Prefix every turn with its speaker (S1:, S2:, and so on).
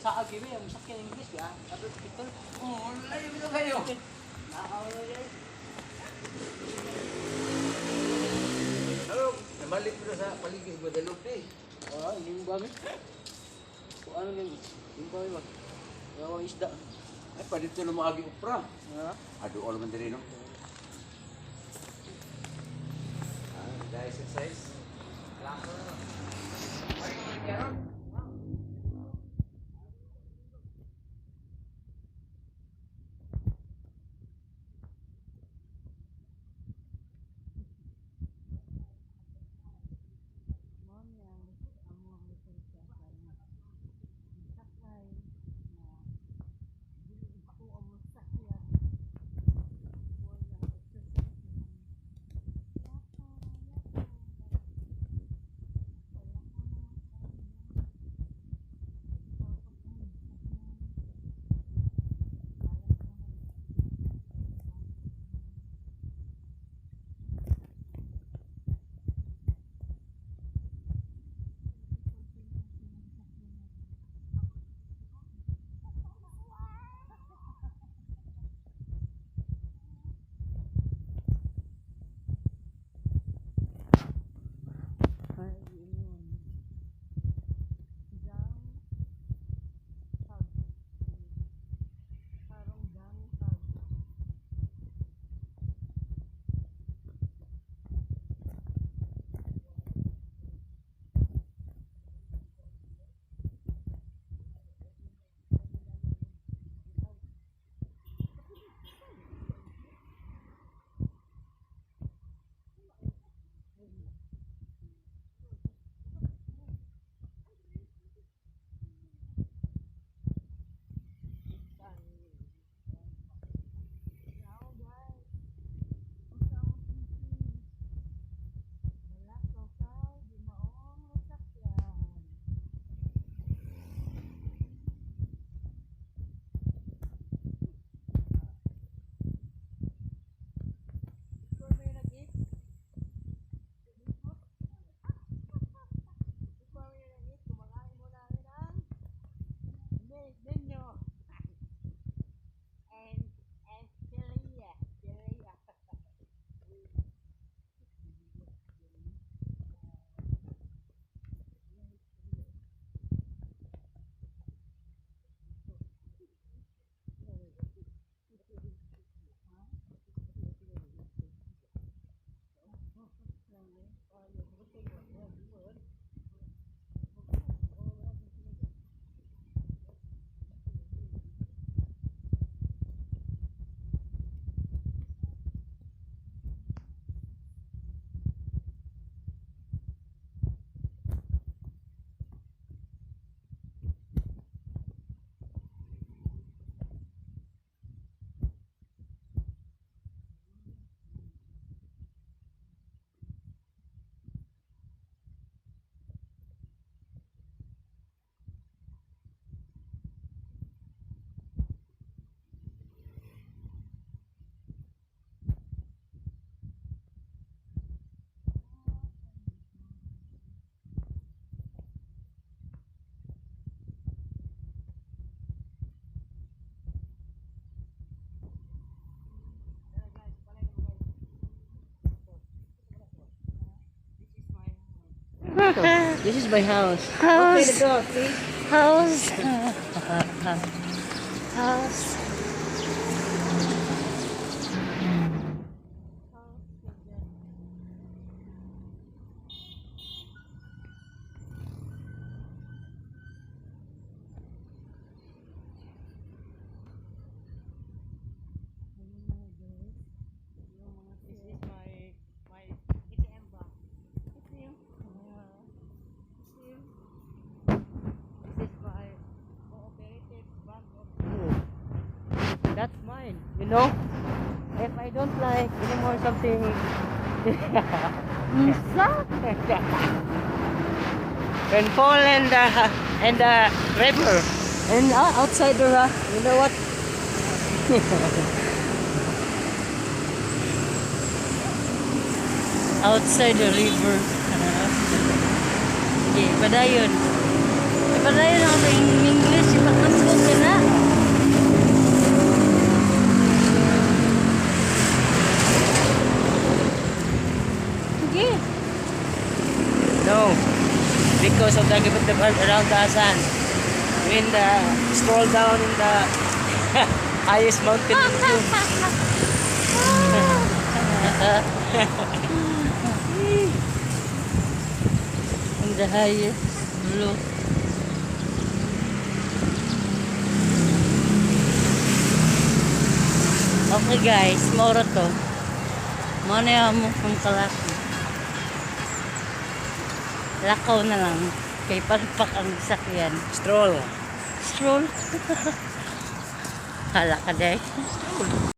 S1: Saag yun eh, masakyan English ya. Sabi ko pitol.
S2: Oh, layo bitaw kayo.
S1: Nakakaw yan.
S2: Hello, nabalik mo na sa paligid sa Guadalupe.
S1: Oo, hindi mo bagay. Kung ano yun, hindi mo bagay ba? Wala akong isda.
S2: Ay, pa dito na maagi opra.
S1: Ha?
S2: Ado all man diri, no? Ah, dahil exercise.
S3: Mao ni ang among lisensya karon. Sakay na dili ko ang sakyan. Wala exercise man. Yapa, yapa. Wala ko naman karon. Ay, yun. Gang hug. Parang gang hug. Ciao, guys. Unsa ang thinking? Wala ko kay di maong nasakyan. Before may nag-eat? Before may nag-eat, kumakain muna kami ng ninyo. And Celia. Celia.
S1: This is my house.
S3: House.
S1: Okay, the door, please.
S3: House. House.
S1: This is my ATM bank. ATM. ATM. This is my cooperative bank of Cebu. That's mine. You know? If I don't like anymore something.
S3: Unsa?
S1: When fall and the river and outside the you know what?
S3: Outside the river. Sige, padayon. Ay, padayon ako sa English.
S1: Because of the gravity around the sun. When the stroll down in the highest mountain in Cebu.
S3: In the highest blue. Okay guys, mao ra to. Mao na mo kung kalaki. Lakaw na lang. Kay palpak ang sakyan.
S1: Stroll.
S3: Stroll. Hala ka day.